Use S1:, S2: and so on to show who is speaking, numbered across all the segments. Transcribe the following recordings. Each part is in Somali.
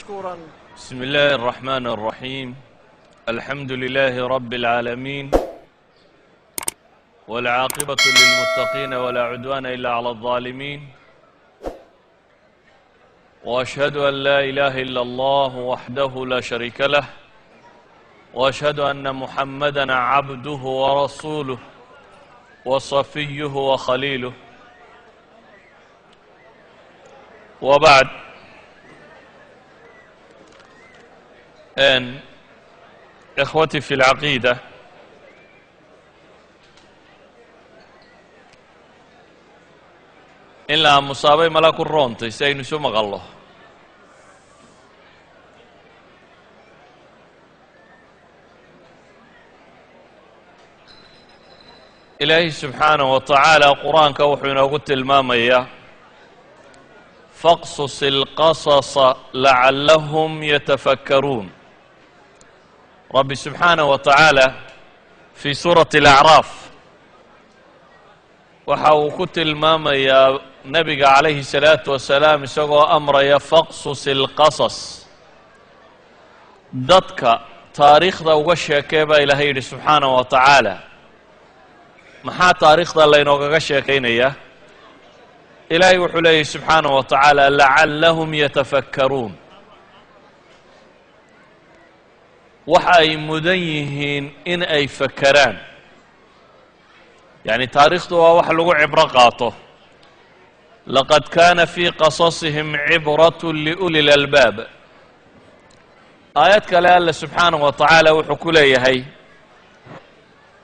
S1: مشكورا.
S2: بسم الله الرحمن الرحيم. الحمد لله رب العالمين، والعاقبة للمتقين، ولا عدوان إلا على الظالمين، وأشهد أن لا إله إلا الله وحده لا شريك له، وأشهد أن محمدا عبده ورسوله وصفيه وخليله، وبعد. إن إخوتي في العقيدة، in la aamusaabay mala ku roontay si aynu isu maqallo. Ilaahay subxaanaه wa tacaala qur-aanka wuxuu inoogu tilmaamayaa: فاقصص القصص لعلهم يتفكرون. Rabbi subxaanaه wa tacaala fii suurati الأcraaf waxa uu ku tilmaamayaa nebiga calayhi الsalaatu wasalaam isagoo amraya: فاقصص القصص, dadka taariikhda uga sheekee baa Ilaahay yidhi subxaanaه wa tacaala. Maxaa taariikhda laynoogaga sheekaynayaa? Ilaahay wuxuu leeyahy subxaanaه wa tacaala: لعلهم يتفكرون, waxa ay mudan yihiin in ay fakeraan. Yacni taariikhdu waa wax lagu cibro qaato. لقد كان في قصصهم عبرة لأولي الألباب. Aayad kale Alle subxaanaه wa tacaala wuxuu ku leeyahay: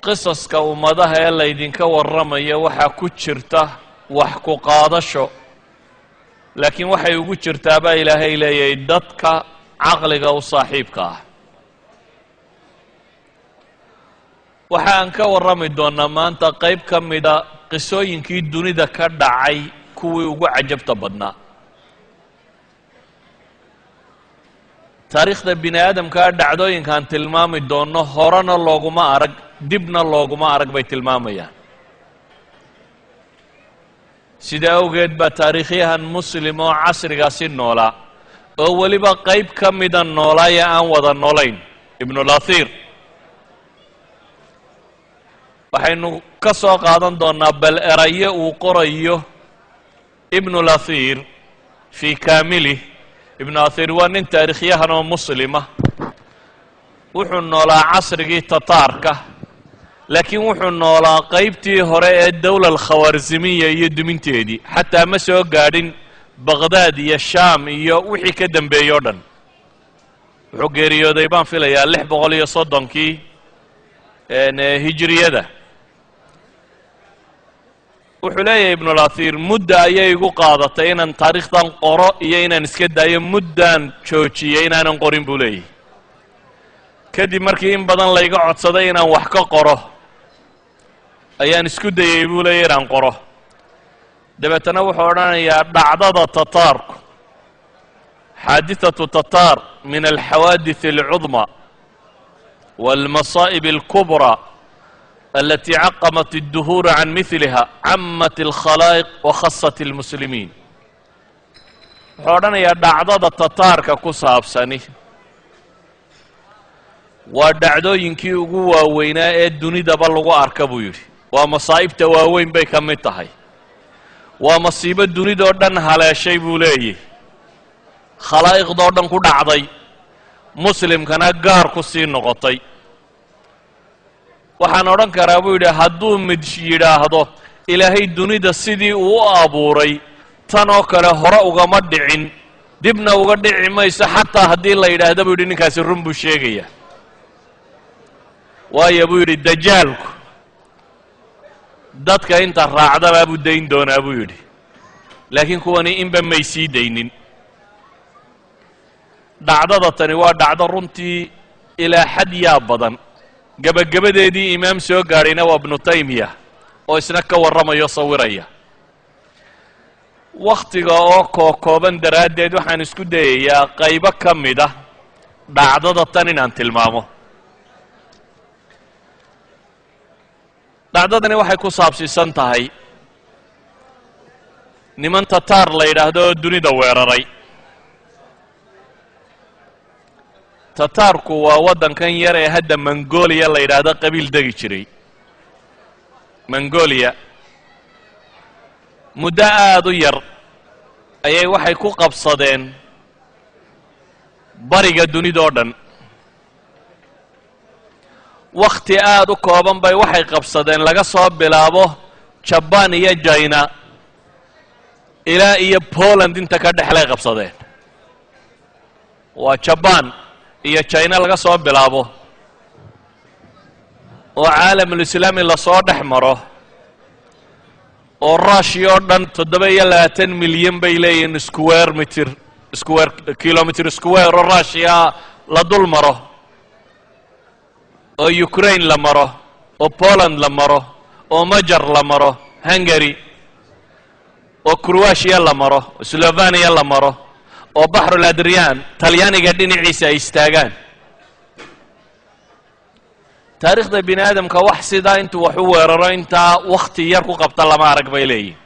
S2: qisaska ummadaha ee laydinka warramayo waxaa ku jirta wax ku qaadasho, laakiin waxay ugu jirtaa baa Ilaahay leeyahay dadka caqliga u saaxiibka ah. Waxa aan ka warrami doonnaa maanta qayb ka mida qisooyinkii dunida ka dhacay kuwii ugu cajabta badnaa. Taariikhda bini aadamkaa dhacdooyinkaan tilmaami doonno horena looguma arag, dibna looguma arag bay tilmaamayaan. Sida awgeed baa taariikhyahan Muslim oo casrigaasi noolaa, oo weliba qayb ka mida noolaaya aan wada noolayn, Ibnulathiir, waxaynu ka soo qaadan doonnaa bal erayo uu qorayo Ibnulathiir fii kaamilih. Ibnu Athiir waa nin taariikhyahan oo muslima. Wuxuu noolaa casrigii Tataarka, laakiin wuxuu noolaa qaybtii hore ee dowla alkhawaarzimiya iyo duminteedii. Xataa ma soo gaadhin Baqhdaad iyo Shaam iyo wixii ka dambeeyey o dhan. Wuxuu geeriyooday baan filayaa 630-kii hijiriyada. Wuxuu leeyahay Ibnulathiir: mudda ayay igu qaadatay inaan taariikhdan qoro iyo inaan iska daayo. Muddaan joojiyey inaanan qorin, buu leeyahy. Kadib markii in badan layga codsaday inaan wax ka qoro, ayaan isku dayey, buu leeyahy, inaan qoro. Dabeetana wuxuu odhanayaa dhacdada Tataarku, حادثة التتار، من الحوادث العظمى والمصائب الكبرى التي عقمت الدهور عن مثلها، عمت الخلائق وخصت المسلمين. Wuxuu odhanayaa dhacdada Tataarka ku saabsani waa dhacdooyinkii ugu waaweynaa ee dunidaba lagu arka, buu yidhi. Waa masaa'ibta waaweyn bay ka mid tahay, waa masiibo dunidoo dhan haleeshay, buu leeyahy, khalaa'iqdoo dhan ku dhacday, Muslimkana gaar ku sii noqotay. Waxaan odhan karaa, buu yidhi, hadduu mid yidhaahdo Ilaahay dunida sidii uu u abuuray tan oo kale hore ugama dhicin, dibna uga dhici mayso, xataa haddii la yidhaahdo, buu yidhi, ninkaasi run buu sheegaya. Waayo, buu yidhi, Dajaalku dadka inta raacdabaa buu dayn doonaa, buu yidhi, laakiin kuwani inba may sii daynin. Dhacdada tani waa dhacdo runtii ilaa xad yaa badan. Gebagabadeedii imaam soo gaadhayna waa Ibnu Taymiya oo isna ka warramayo, sawiraya. Wakhtiga oo kookooban daraaddeed waxaan isku dayayaa qaybo ka mid ah dhacdada tan inaan tilmaamo. Dhacdadani waxay ku saabsiisan tahay niman Tataar la yidhaahdo oo dunida weeraray. Tataarku waa waddankan yar ee hadda Mongolia la yidhaahdo, qabiil degi jiray Mongolia. Muddo aada u yar ayay waxay ku qabsadeen bariga dunida oo dhan. Wakhti aada u kooban bay waxay qabsadeen laga soo bilaabo Jabaan iyo Jina ilaa iyo Poland inta ka dhexlay qabsadeen. Waa Jabaan iyo Jina laga soo bilaabo oo caalamulislaami lasoo dhex maro oo Russia oo dhan 27 milyan bay leeyihiin square meter, square kilometer square oo Russia la dul maro, oo Ukraine la maro, oo Poland la maro, oo Majar la maro, Hungary, oo Croatia la maro, Slovenia la maro, oo Baxrul Adrian Talyaaniga dhinaciisa ay istaagaan. Taariikhda bini aadamka wax sidaa intuu wax u weeraro intaa wakhti yar ku qabta lama arag, bay leeyihin.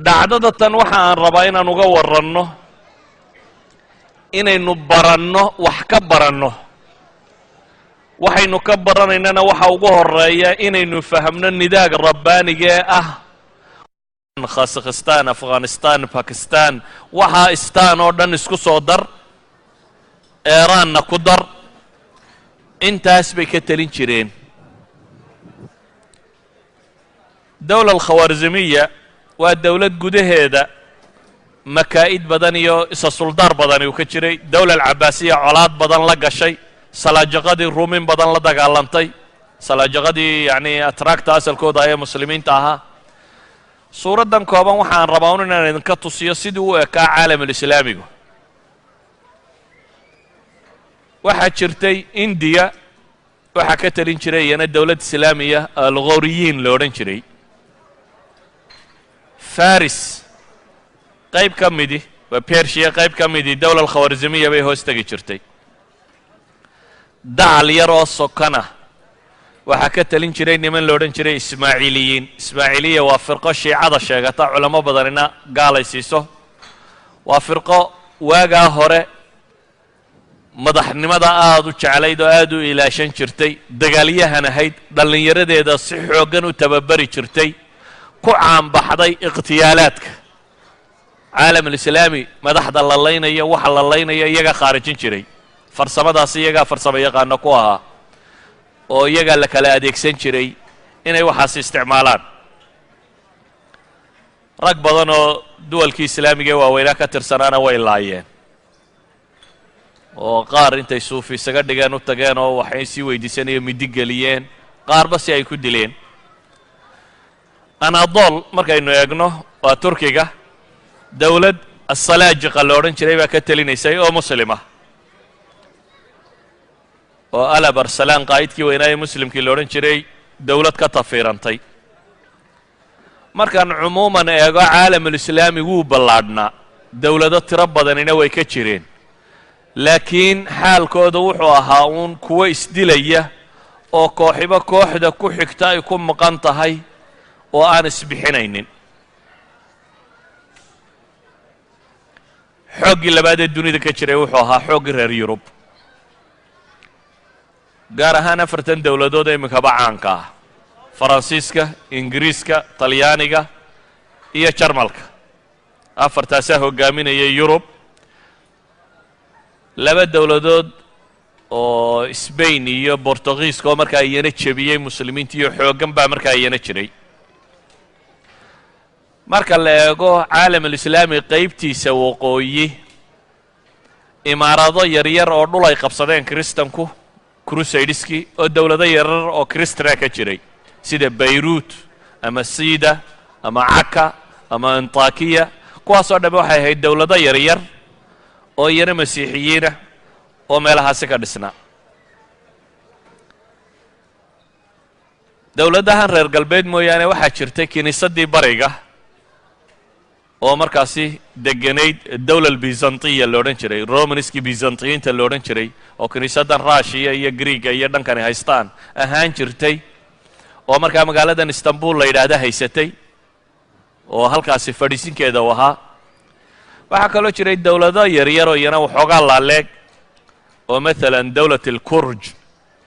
S2: Dhacdada tan waxa aan rabaa inaan uga warranno, inaynu baranno, wax ka baranno. Waxaynu ka baranaynana waxa ugu horeeya inaynu fahamno nidaaga rabbaaniga ee ah Khasakhistan, Afghanistan, Bakistan, waxaa istaan oo dhan isku soo dar, Eeraanna ku dar. Intaas bay ka telin jireen dowla alkhawaarzimiya. Waa dowlad gudaheeda makaa'id badan iyo isa suldaar badani uu ka jiray. Dowla alcabaasiya colaad badan la gashay, salaajaqadii Ruumin badan la dagaalantay, salaajaqadii yacni atraagta asalkooda ee muslimiinta ahaa. Suuraddan kooban waxaan rabaa un inaan idinka tusiyo sidii u ekaa caalamulislaamigu. Waxaa jirtay Indiya, waxaa ka telin jiray iyana dowlad islaamiya, alghoriyiin la odhan jiray. Faris qayb ka midi waa Bershiya, qayb ka midii dowla alkhawarzimiya bay hoos tegi jirtay. Dacal yar oo sokana waxaa ka telin jiray niman la odhan jiray Ismaaciiliyiin. Ismaaciiliya waa firqo shiicada sheegata, culamo badanina gaalay siiso. Waa firqo waagaa hore madaxnimada aada u jeclayd oo aada u ilaashan jirtay, dagaalyahan ahayd, dhallinyaradeeda si xooggan u tababari jirtay, ku caanbaxday ikhtiyaalaadka caalamulislaami. Madaxda la laynayo, waxa la laynayo iyagaa khaarijin jiray. Farsamadaasi iyagaa farsamo yaqaano ku ahaa oo iyagaa la kala adeegsan jiray inay waxaas isticmaalaan. Rag badan oo duwalkii islaamiga ee waaweynaa ka tirsanaana way laayeen, oo qaar intay suufi isaga dhigeen u tageen oo waxay sii weydiisanayo midi geliyeen, qaarba si ay ku dileen. Anadol markaynu eegno, waa Turkiga, dowlad asalaajiqa la odhan jiray baa ka telinaysay oo muslima, oo Alab Arsalaan qaa'idkii weynaa ee muslimkii la odhan jiray dowlad ka tafiirantay. Markaan cumuuman eego, caalamulislaami wuu ballaadhnaa, dowlado tiro badanina way ka jireen, laakiin xaalkooda wuxuu ahaa uun kuwo isdilaya oo kooxiba kooxda ku xigta ay ku maqan tahay oo aan isbixinaynin. Xooggii labaad ee dunida ka jiray wuxuu ahaa xooggii reer Yurub, gaar ahaan afartan dowladood ee iminkaba caanka ah: Faransiiska, Ingiriiska, Talyaaniga iyo Jarmalka. Afartaasaa hoggaaminayay Yurub. Laba dowladood oo Sbain iyo Bortugiiska oo markaa iyana jebiyey muslimiinta iyo xooggan baa markaa iyana jiray. Marka la eego caalamulislaami qaybtiisa waqooyi, imaarado yaryar oo dhul ay qabsadeen kiristanku, crusadeskii, oo dowlado yaryar oo kiristana ka jiray, sida Bayruut ama Sida ama Caka ama Antakiya, kuwaasoo dhamme waxay ahayd dowlado yaryar oo iyana masiixiyiinah oo meelahaasi ka dhisnaa. Dowladahan reer galbeed mooyaane, waxaa jirtay kiniisaddii bariga oo markaasi degenayd, dowla albizantiya la odhan jiray, Romanskii Bizantiyiinta la odhan jiray, oo kiniisaddan Rushiya iyo Griiga iyo dhankani haystaan ahaan jirtay, oo markaa magaaladan Istanbul la yidhaahda haysatay, oo halkaasi fadhiisinkeeda u ahaa. Waxaa kaloo jiray dowlado yaryaroo iyana waxoogaa laaleeg, oo maalan dowlat alkurj.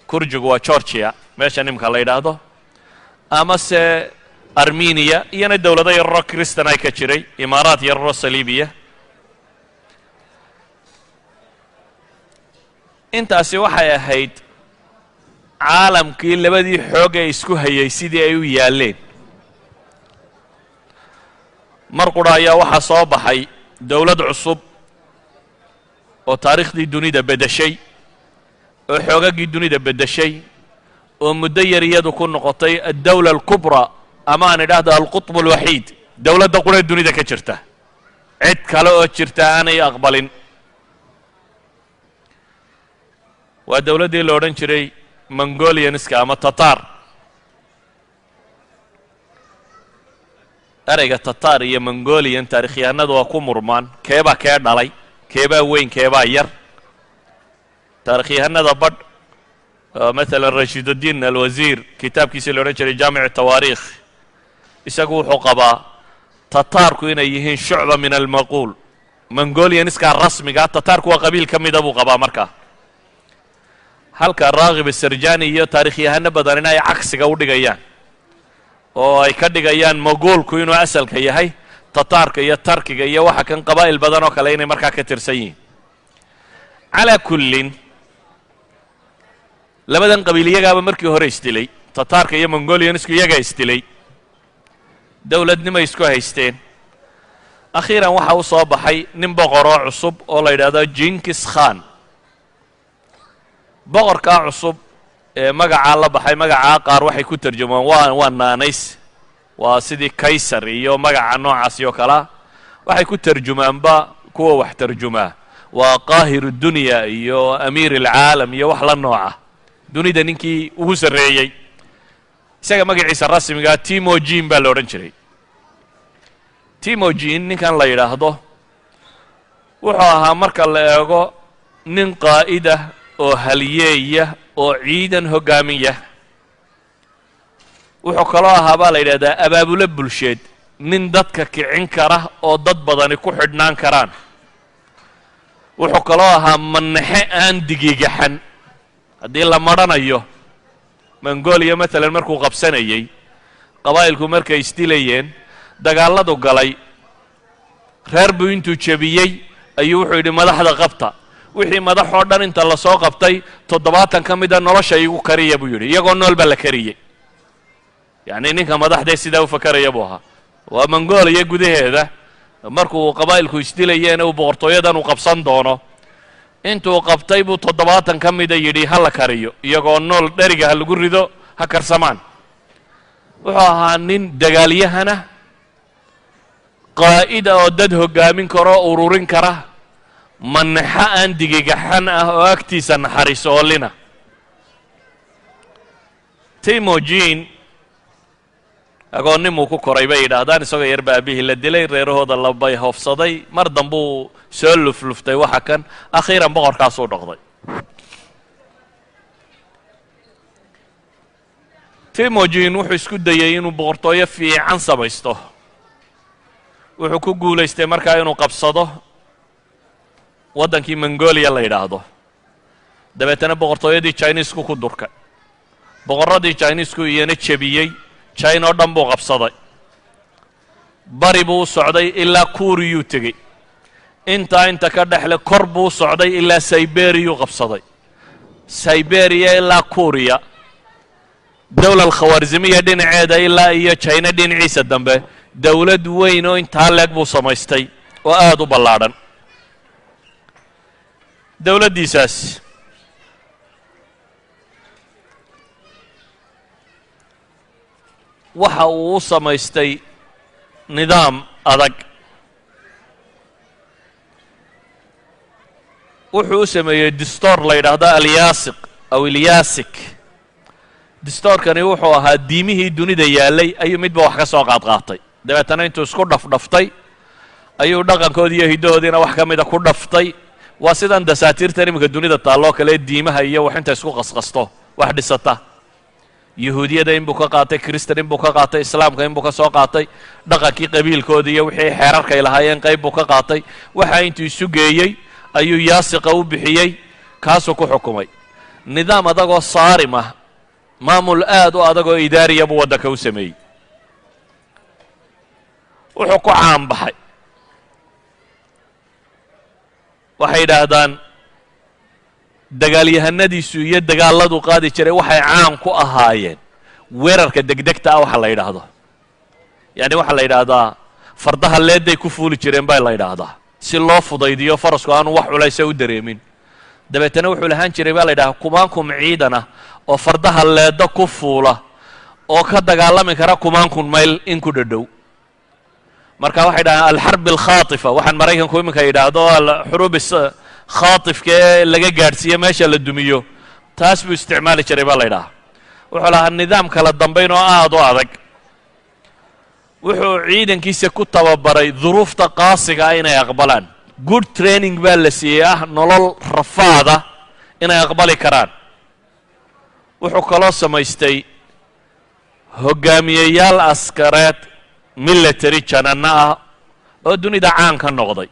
S2: Kurjigu waa Georgia, meesha nimka la yidhaahdo, amase Armeniya, iyana dowlado yararoo Christan ay ka jiray, imaaraat yararoo saliibiya. Intaasi waxay ahayd caalamkii labadii xoog ee isku hayay sidii ay u yaalleen. Mar qura ayaa waxaa soo baxay dowlad cusub oo taariikhdii dunida beddeshay, oo xoogaggii dunida beddeshay, oo muddo yar iyadu ku noqotay addawla alkubraa, ama aan idhaahdo alqutb alwaxiid, dowladda quree dunida ka jirta, cid kale oo jirta aanay aqbalin. Waa dowladdii la odhan jiray Mongolianska ama Tatar. Ereyga Tatar iyo Mongolian taarikhyahanadu waa ku murmaan, keebaa kee dhalay, keebaa weyn, keebaa yar. Taarikhyahanada badh, maalan Rashiiduddin Alwasiir, kitaabkiisii la odhan jiray Jaamic Tawaariikh, isagu wuxuu qabaa Tataarku inay yihiin shucba min almaquul, Mongolianiskaa rasmiga, Tataarku waa qabiil ka mida buu qabaa. Markaa halka Raakib Asarjani iyo taarikhyahano badanina ay cagsiga u dhigayaan, oo ay ka dhigayaan Mogoolku inuu asalka yahay, Tataarka iyo Tarkiga iyo waxa kan qabaa'il badan oo kale inay markaa ka tirsan yihiin. Calaa kullin, labadan qabiil iyagaaba markii hore isdilay, Tataarka iyo Mongolianisku iyagaa isdilay, dowladnimay isku haysteen. Akhiiran waxa u soo baxay nin boqoroo cusub oo la yidhaahdo Jinkis Khan. Boqorkaa cusub ee magacaa la baxay, magacaa qaar waxay ku tarjumaan waa naanays, waa sidii Kaysar iyo magaca noocaasi oo kalea, waxay ku tarjumaanba kuwa wax tarjumaa waa qaahiru dunya iyo amiir alcaalam iyo wax la nooca, dunida ninkii ugu sarreeyey. Isaga magaciisa rasmigaa Timojin baa la odhan jiray. Timojin ninkan la yidhaahdo wuxuu ahaa, marka la eego, nin qaa'ida oo halyeeya oo ciidan hoggaamiya. Wuxuu kaloo ahaa baa la yidhahdaa abaabulo bulsheed, nin dadka kicin kara oo dad badani ku xidhnaan karaan. Wuxuu kaloo ahaa manaxe aan digigaxan haddii la madhanayo. Mongolia maalan markuu qabsanayey, qabaa'ilku markay isdilayeen, dagaalladu galay, reer buu intuu jebiyey ayuu wuxuu yidhi madaxda qabta. Wixii madaxoo dhan inta lasoo qabtay, 70 ka mida nolosha igu kariya buu yidhi, iyagoo nool baa la kariyey. Yacni ninka madaxdee sidaa u fakaraya buu ahaa. Waa Mongoliya gudaheeda markuu qabaa'ilku isdilayeen uu boqortooyadan uu qabsan doono, intuu qabtay buu 70 ka mida yidhi ha la kariyo iyagoo nool, dheriga ha lagu rido, ha karsamaan. Wuxuu ahaa nin dagaalyahana, qaa'ida oo dad hoggaamin karo, ururin kara, manaxo aan digigaxan ah oo agtiisa naxariis oolina. Timojin agoonnimuu ku koray bay yidhaahdaan, isagoo yar ba aabihii la dilay, reerahooda labay hoofsaday, mar dambuu soo lufluftay waxa kan, akhiiran boqorkaasuu noqday. Timojin wuxuu isku dayey inuu boqortooyo fiican samaysto. Wuxuu ku guulaystay markaa inuu qabsado waddankii Mongolia la yidhaahdo, dabeetana boqortooyadii Chinesku ku durkay, boqorradii Chinesku iyana jebiyey, China oo dhan buu qabsaday. Bari buu u socday ilaa Kuuriyuu tegey, intaa inta ka dhexle kor buu u socday ilaa Siberiyuu qabsaday, Siberiya ilaa Kuuriya, dowla alkhawaarzimiya dhinaceeda ilaa iyo China dhinaciisa dambe, dowlad weyn oo intaa leeg buu samaystay oo aada u ballaadhan. Dowladdiisaas waxa uu u samaystay nidaam adag. Wuxuu u sameeyey distoor la yidhaahdo alyaasiq aw ilyasik. Distoorkani wuxuu ahaa diimihii dunida yaallay ayuu midba wax ka soo qaadqaatay, dabeetana intuu isku dhafdhaftay ayuu dhaqankoodii iyo hiddahoodiina wax ka mida ku dhaftay. Waa sidan dasaatiirtan iminka dunida taalloo kale, diimaha iyo wax inta isku qasqasto wax dhisata. Yahuudiyada inbuu ka qaatay, Kristan inbuu ka qaatay, Islaamka inbuu ka soo qaatay, dhaqankii qabiilkooda iyo wixii xeerarkay lahaayeen qayb buu ka qaatay. Waxaa intuu isu geeyey ayuu Yaasiqa u bixiyey, kaasuu ku xukumay. Nidaam adagoo saarim ah, maamul aad u adag oo idaariya buu waddanka u sameeyey. Wuxuu ku caanbaxay, waxay yidhaahdaan, dagaalyahanadiisu iyo dagaaladu qaadi jiray waxay caan ku ahaayeen weerarka degdegta ah. Waxa la yidhaahdo, yacni waxaa la yidhaahdaa, fardaha leeday ku fuuli jireen baa la yidhaahdaa, si loo fudaydiyo farasku aanu wax culaysa u dareemin. Dabeetana wuxuu lahaan jiray, baa la yidhahdaa, kumaankum ciidan ah oo fardaha leedda ku fuula oo ka dagaalami kara kumaankun mayl in ku dhadhow. Marka waxay dhahaan alxarb alkhaatifa, waxaan Maraykanku iminka yidhaahdo alxuruub khaatifka ee laga gaadhsiiyo meesha la dumiyo, taas buu isticmaali jiray baa la yidhaha. Wuxuu lahaa nidaam kala dambayn oo aad u adag. Wuxuu ciidankiisa ku tababaray duruufta qaasiga ah inay aqbalaan. Good training baa la siiyey ah nolol rafaada inay aqbali karaan. Wuxuu kaloo samaystay hogaamiyeyaal askareed, military jananno ah oo dunida caan ka noqday,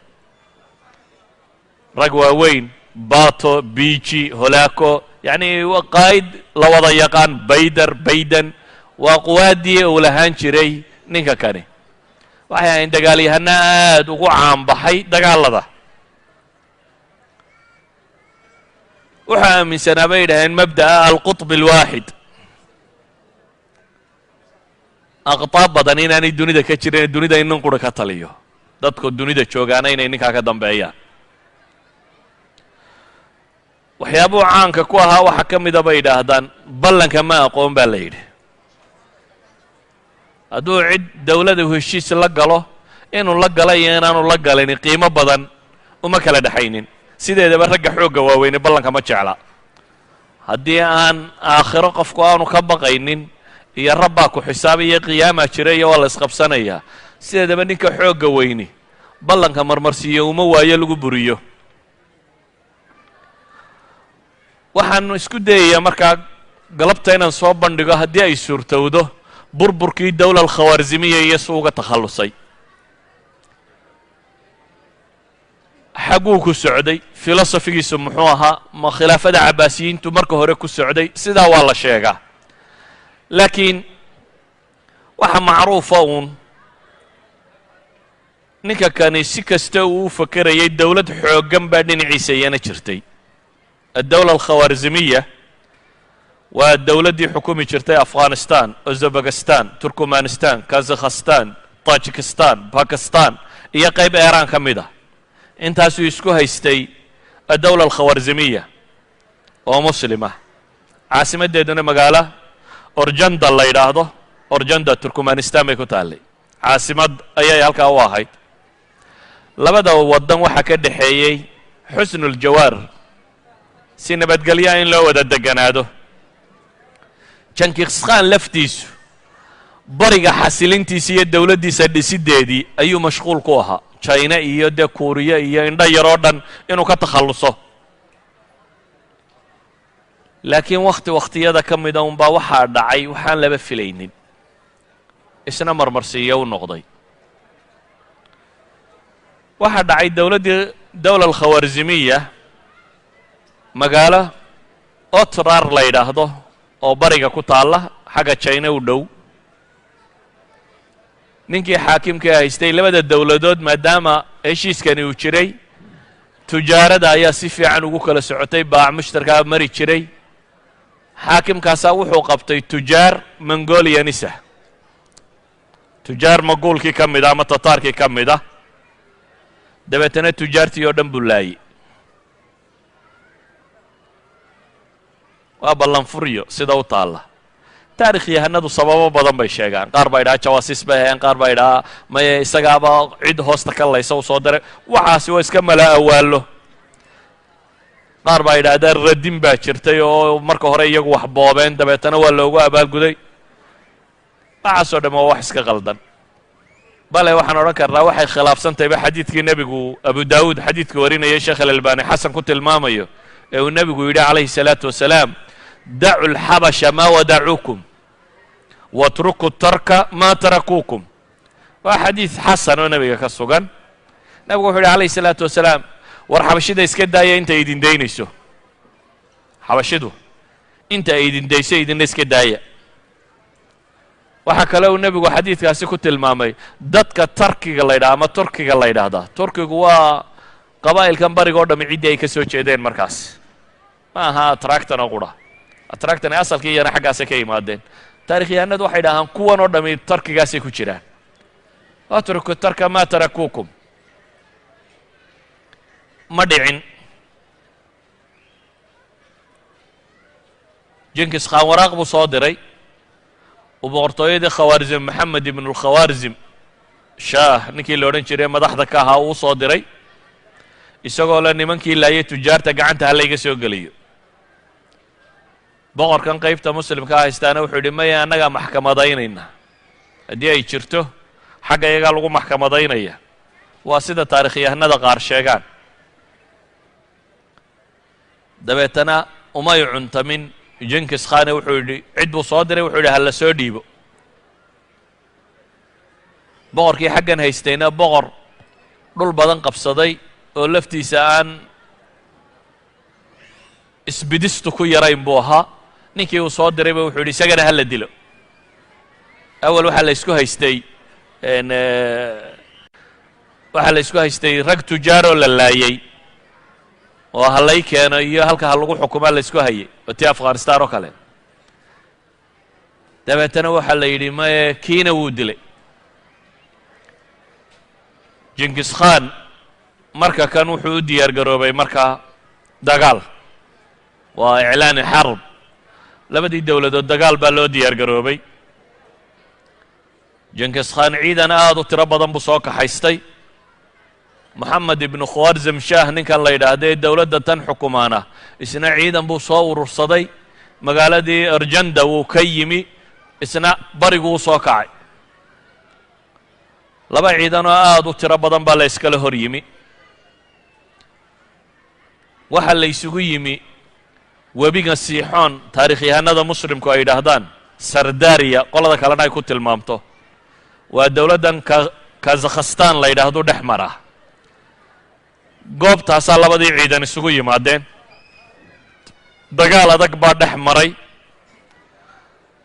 S2: rag waaweyn, Bato, Biji, Holaco, yacni qaa'id la wada yaqaan, Bayder, Bayden, waa quwaaddii uu lahaan jiray ninka kani. Waxay ahayn dagaalyahano aad ugu caanbaxay dagaalada. Wuxuu aaminsanaa, bay yidhaaheen, mabda'a alqutb alwaaxid, aqtaab badan inaanay dunida ka jirin, dunida in nin qura ka taliyo, dadku dunida joogaana inay ninkaa ka dambeeyaan. Waxyaabuhu caanka ku ahaa waxaa ka mida, bay yidhaahdaan, ballanka ma aqoon baa la yidhi. Hadduu cid dowladda heshiis la galo, inuu la gala iyo inaanu la galin qiimo badan uma kala dhexaynin. Sideedaba ragga xoogga waaweyne ballanka ma jecla. Haddii aan aakhiro qofku aanu ka baqaynin iyo rabbaa ku xisaabaya, qiyaamaa jira iyo waa la isqabsanayaa, sideedaba ninka xoogga weyni ballanka marmarsiiyo uma waayo lagu buriyo. Waxaanu isku dayayaa markaa galabta inaan soo bandhigo, haddii ay suurtowdo, burburkii dowla alkhawaarzimiya iyo su uga takhallusay, xagguu ku socday, filosofigiisu muxuu ahaa, ma khilaafada Cabaasiyiintu marka hore ku socday, sidaa waa la sheegaa. Laakiin waxa macruufa uun, ninka kani si kasta uu u fakerayay, dowlad xooggan baa dhinaciisa iyana jirtay. Addowla alkhawaarzimiya waa dowladdii xukumi jirtay Afghanistan, Uzbekistan, Turkmanistan, Kazakhstan, Tajikistan, Bakistan iyo qayb Eeraan ka mid ah. Intaasuu isku haystay addowla alkhawaarzimiya oo muslima, caasimaddeeduna magaalo Orjanda la yidhaahdo. Orjanda Turkmanistan bay ku taallay, caasimad ayay halkaa u ahayd. Labada waddan waxaa ka dhexeeyey xusnuljawaar, si nabadgelyaa in loo wada deganaado. Jankiskhan laftiisu bariga xasilintiisa iyo dowladdiisa dhisiddeedii ayuu mashquul ku ahaa, Jina iyo dee Kuuriya iyo indho yaroo dhan inuu ka takhalluso. Laakiin wakhti wakhtiyada ka mida unbaa waxaa dhacay waxaan laba filaynin, isna marmarsiiyo u noqday. Waxaa dhacay dowladdii dowla alkhawaarzimiya magaalo Otrar la yidhaahdo oo bariga ku taalla, xagga Jina u dhow. Ninkii xaakimka haystay labada dowladood, maadaama heshiiskani uu jiray, tujaarada ayaa si fiican ugu kala socotay, baac mushtarkaa mari jiray. Xaakimkaasaa wuxuu qabtay tujaar Mongolianisa, tujaar maguulkii ka mid a ama Tataarkii ka mid ah. Dabeetana tujaartii oo dhan buu laayey. Waa ballanfuryo sida u taalla. Taarikh yahanadu sababo badan bay sheegaan. Qaar baa idhaha jawaasiis bay hayaan, qaar baa idhaha maye isagaaba cid hoosta ka laysa u soo diray. Waxaasi waa iska mala awaallo. Qaar baa yidhaahdaa radin baa jirtay oo marka hore iyagu wax boobeen, dabeetana waa loogu abaalguday. Waxaasoo dham waa wax iska qaldan. Bale waxaan odhan karnaa waxay khilaafsan tahayba xadiidkii nebigu, Abu Daawuud xadiidka warinayay, Sheekh Alalbani xasan ku tilmaamayo, ee uu nebigu yidhi calayhi salaatu wasalaam: dacu lxabasha maa wadacuukum. Watruku tarka maa tarakuukum. Waa xadiid xasan oo nebiga ka sugan. Nabigu wuxu yidhi calayhi salaatu wasalaam, war xabashida iska daaya inta idin daynayso, xabashidu inta ay idin dayso idinna iska daaya. Waxaa kale uu nebigu xadiidkaasi ku tilmaamay dadka Tarkiga la ydhaha ama Turkiga la yidhaahdaa. Turkigu waa qabaa'ilkan bariga o dhami ciddii ay ka soo jeedeen markaas, ma aha atractan oo qura, atractan asalkii iyana xaggaasay ka yimaadeen. Taarikhyahanadu waxay dhahaan kuwan oo dhami tarkigaasay ku jiraan. Watruku tarka maa tarakuukum. Ma dhicin. Jinkis Khaan waraaq buu soo diray uu boqortooyadii Khawaarzim, Maxamed ibnulkhawaarzim Shaah ninkii la odhan jiray madaxda ka ahaa, uu soo diray isagoo le nimankii laayay tujaarta gacanta ha layga soo geliyo. Boqorkan qaybta muslimkaa haystaana wuxuu yidhi, maya, annagaa maxkamadaynayna, haddii ay jirto xagga iyagaa lagu maxkamadaynaya. Waa sida taarikhyahanada qaar sheegaan. Dabeetana umay cuntamin Jinkis Khane, wuxuu yidhi, cid buu soo diray, wuxuu yidhi ha la soo dhiibo. Boqorkii xaggan haystayna boqor dhul badan qabsaday oo laftiisa aan isbidistu ku yarayn buu ahaa. Ninkii uu soo dirayba wuxuu yidhi isagana ha la dilo. Awal waxaa la isku haystay rag tujaaroo la laayay oo halay keeno iyo halka ha lagu xukumaa la isku hayay, oo tii Afghanistan oo kale. Dabeetana waxaa la yidhi maye, kiina wuu dilay Jinkis Khan. Marka kan wuxuu u diyaar garoobay markaa dagaal, waa iclaani xarb. Labadii dowladood dagaal baa loo diyaar garoobay. Jinkis Khan ciidan aad u tiro badan buu soo kaxaystay. Moxamed ibnu Khwarzam Shah ninkan la yidhaahda ee dowladda tan xukumaana isna ciidan buu soo urursaday. Magaaladii Arjanda wuu ka yimi, isna bariguu soo kacay. Laba ciidan oo aad u tiro badan baa la iskala hor yimi. Waxaa la isugu yimi webiga Siixoon, taarikhyahanada muslimku ay yidhaahdaan Sardaariya, qolada kalena ay ku tilmaamto. Waa dowladdan Kazakhstan la yidhaahdo dhex mara. Goobtaasaa labadii ciidan isugu yimaadeen. Dagaal adag baa dhex maray.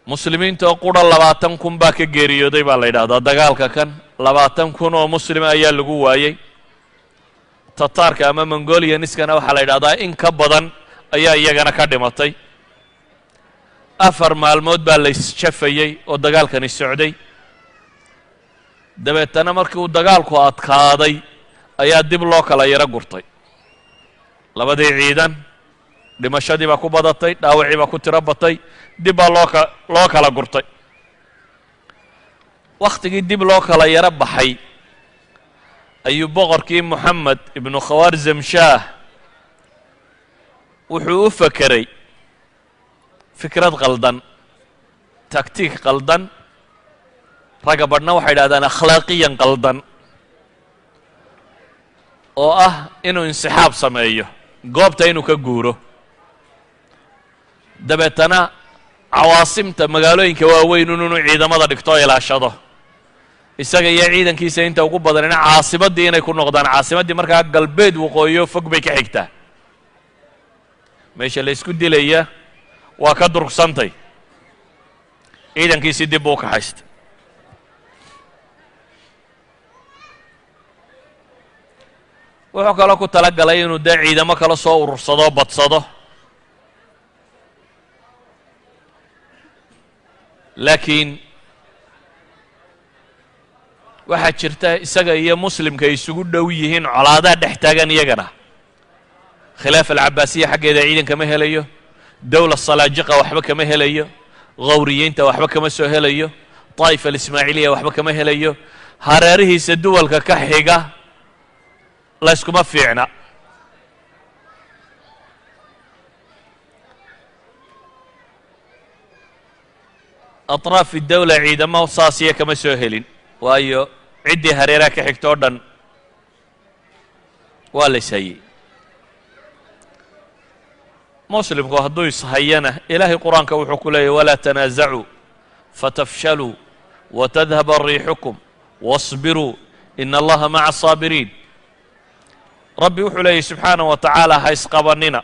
S2: Muslimiinta oo qura 20,000 baa ka geeriyooday baa la yidhahdaa. Dagaalka kan 20,000 oo muslima ayaa lagu waayey. Tataarka ama Mongolianiskana waxaa la yidhahdaa in ka badan ayaa iyagana ka dhimatay. 4 maalmood baa la isjafayey oo dagaalkani socday. Dabeetana markii uu dagaalku adkaaday ayaa dib loo kala yaro gurtay labadii ciidan. Dhimashadii baa ku badatay, dhaawacii baa ku tiro batay, dib baa loo kala gurtay. Wakhtigii dib loo kala yaro baxay ayuu boqorkii Moxamed ibnu Khawaarzam Shaah wuxuu u fakeray fikrad qaldan, taktiik qaldan, ragga badhna waxay idhahdaan akhlaaqiyan qaldan, oo ah inuu insixaab sameeyo, goobta inuu ka guuro, dabeetana cawaasimta magaalooyinka waaweyn inuu ciidamada dhigto o ilaashado, isaga iyo ciidankiisa inta ugu badanina caasimaddii inay ku noqdaan. Caasimaddii markaa galbeed waqooyiyo fog bay ka xigtaa, meesha la isku dilaya waa ka durgsantay. Ciidankiisii dib buu u kaxaystay. Wuxuu kaloo ku tala galay inuu dee ciidamo kala soo urursado, badsado. Laakiin waxaa jirta isaga iyo muslimka ay isugu dhow yihiin colaadaha dhex taagan iyagana. Khilaafa alcabaasiya xaggeeda ciidan kama helayo, dowla salaajiqa waxba kama helayo, khawriyiinta waxba kama soo helayo, daa'ifa alismaaciiliya waxba kama helayo. Hareerihiisa duwalka ka xiga layskuma fiicna. Atraafi dawla ciidamo saasiya kama soo helin, waayo ciddii hareeraha ka xigta oo dhan waa la ishayey. Muslimku hadduu ishayana, Ilaahay Qur-aanka wuxuu ku leeyahy: walaa tanaasacuu Fatafshaluu watadhaba riixukum wasbiruu ina Allaha maca asaabiriin. Rabbi wuxuu leeyahy subxaanaه wa tacaala, ha isqabannina,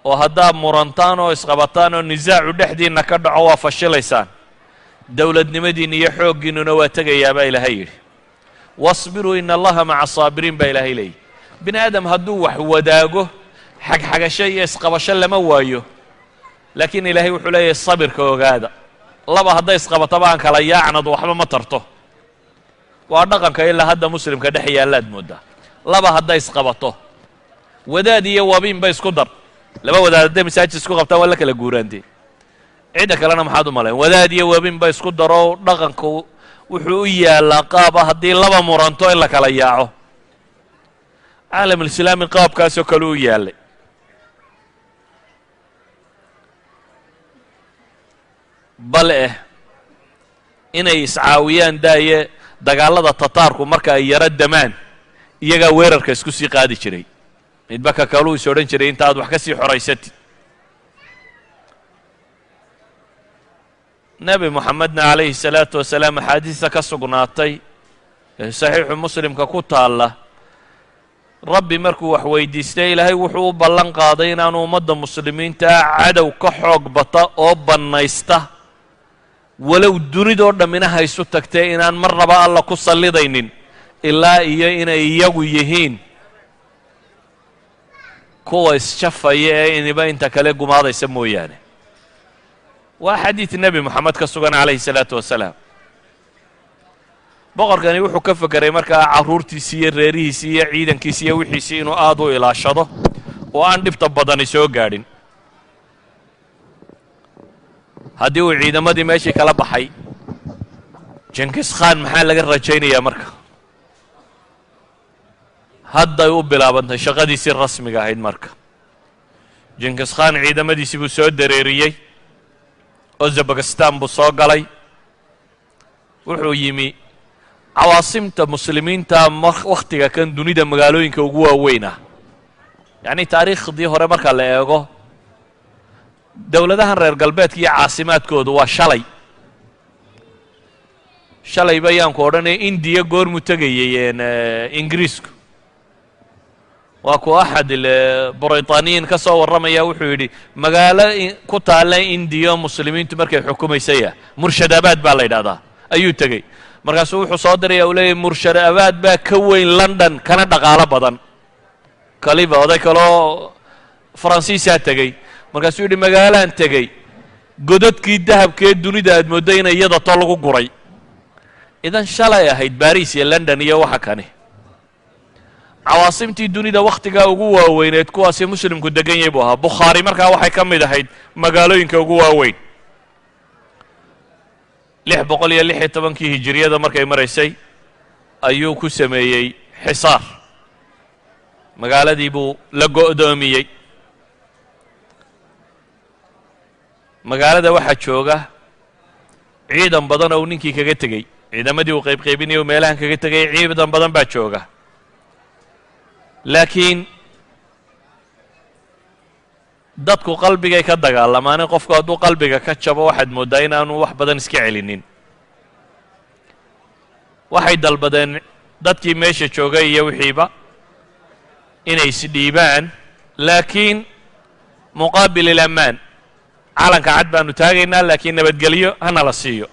S2: oo haddaad murantaan oo isqabataan oo nisaacu dhexdiinna ka dhaco, waa fashilaysaan, dowladnimadiinna iyo xooggiinnuna waa tegayaa, baa Ilaahay yidhi. Wasbiruu ina Allaha maca asaabiriin, baa Ilaahay leeyahy. Bini aadam hadduu wax wadaago, xagxagasho iyo isqabasho lama waayo, laakiin Ilaahay wuxuu leeyahay, sabirka ogaada. Laba hadday isqabataba aan kala yaacnadu waxba ma tarto. Waa dhaqanka ilaa hadda muslimka dhex yaallaad mooddaa. Laba hadday isqabato, wadaad iyo wabiinba isku dar, laba wadaad hadday masaajid isku qabtaan, waa la kala guuraantee. Cidda kalena maxaad u malayn? Wadaad iyo wabiinba isku daro, dhaqanku wuxuu u yaallaa qaaba haddii laba muranto in la kala yaaco. Caalamulislaami qaabkaasoo kale u yaallay. Bal inay iscaawiyaan daaye, dagaalada Tataarku marka ay yaro damaan, iyagaa weerarka isku sii qaadi jiray. Midba ka kaluu is odhan jiray, inta aad wax ka sii xoraysatid. Nebi Moxamedna calayhi salaatu wasalaam axaadiista ka sugnaatay ee Saxiixu Muslimka ku taalla, Rabbi markuu wax weydiistay, Ilaahay wuxuu u ballan qaaday inaanu ummadda muslimiintaa cadow ka xoog bata oo bannaysta, walow dunidoo dhammina haysu tagtee, inaan marnaba Alla ku sallidaynin ilaa iyo inay iyagu yihiin kuwa isjafaya ee iniba inta kale gumaadaysa mooyaane. Waa xadiid Nebi Moxamed ka sugan calayhi salaatu wasalaam. Boqorkani wuxuu ka fekeray markaa carruurtiisii iyo reerihiisii iyo ciidankiisi iyo wixiisii inuu aad u ilaashado oo aan dhibta badani soo gaadhin. Haddii uu ciidamadii meeshii kala baxay Jenkis Khan, maxaa laga rajaynayaa marka? Hadday u bilaabantay shaqadiisii rasmiga ahayd. Marka Jenkis Khan ciidamadiisii buu soo dareeriyey, Uzbekistan buu soo galay, wuxuu yimi cawaasimta muslimiinta wakhtiga kan dunida magaalooyinka ugu waaweyn ah. Yacni taariikhdii hore marka la eego, dowladahan reer galbeedka iyo caasimaadkoodu waa shalay shalay bayaanku odhanaya. Indiya goormuu tegayey Ingiriisku? Waa ku axad Braytaaniyiin ka soo warramaya, wuxuu yidhi magaalo ku taalla Indiya muslimiintu markay xukumaysaya, Murshadabaad baa la yidhahdaa, ayuu tegey. Markaasuu wuxuu soo diraya, uu leeyahy, Murshadabaad baa ka weyn London kana dhaqaalo badan. Kaliba oday kaloo Faransiisaa tegey, markaasuu yidhi magaalaan tegey, godadkii dahabkee dunida aad mooddo in iyada to lagu guray. Idan shalay ahayd Baris iyo London iyo waxa kani cawaasimtii dunida wakhtigaa ugu waaweyneed, kuwaasi muslimku degan yahay buu ahaa. Bukhaari markaa waxay ka mid ahayd magaalooyinka ugu waaweyn. 616-kii hijiriyada markay maraysay ayuu ku sameeyey xisaar, magaaladii buu la go'doomiyey. Magaalada waxaa jooga ciidan badan oo uu ninkii kaga tegey, ciidamadii uu qaybqaybinayay u meelahan kaga tegay, ciidan badan baa jooga. Laakiin dadku qalbigay ka dagaalamaane, qofku hadduu qalbiga ka jabo, waxaad mooddaa inaanu wax badan iska celinin. Waxay dalbadeen dadkii meesha joogay iyo wixiiba inay isdhiibaan, laakiin muqaabil ilamaan, calanka cad baanu taagaynaa, laakiin nabadgelyo hana la siiyo.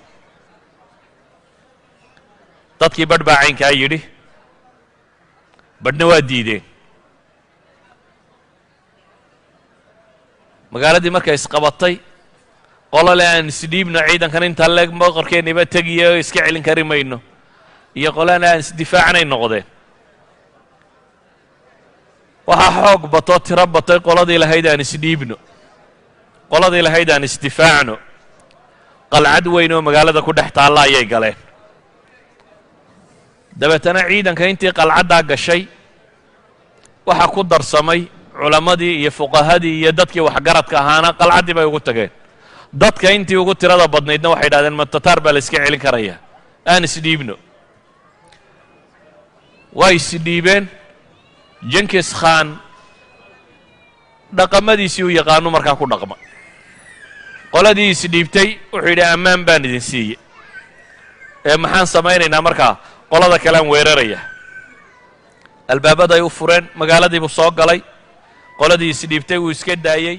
S2: Dadkii badh baa caynkaa yidhi, badhna waa diideen. Magaaladii markay isqabatay, qolole aan isdhiibno, ciidankan intaa leeg boqorkeenniba tegiyo, iska celin kari mayno, iyo qolana aan isdifaacnay noqdeen. Waxaa xoog batoo tiro batay qoladii lahayd aan isdhiibno, qoladii lahayd aan isdifaacno. Qalcad weyn oo magaalada ku dhex taalla ayay galeen. Dabeetana ciidanka intii qalcaddaa gashay waxaa ku darsamay culammadii iyo fuqahadii iyo dadkii waxgaradka ahaana, qalcaddii bay ugu tageen. Dadka intii ugu tirada badnaydna waxay idhahdeen, ma Tataar baa la iska celin karaya? Aan isdhiibno. Waa isdhiibeen. Jenkis Khan dhaqamadiisii u yaqaanu markaa ku dhaqma. Qoladii isdhiibtay wuxuu yidhi, "Ammaan baan idin siiyey, ee maxaan samaynaynaa markaa? Qolada kalean weeraraya." Albaabaday u fureen, magaaladiibuu soo galay. Qoladii isdhiibtay wuu iska daayey.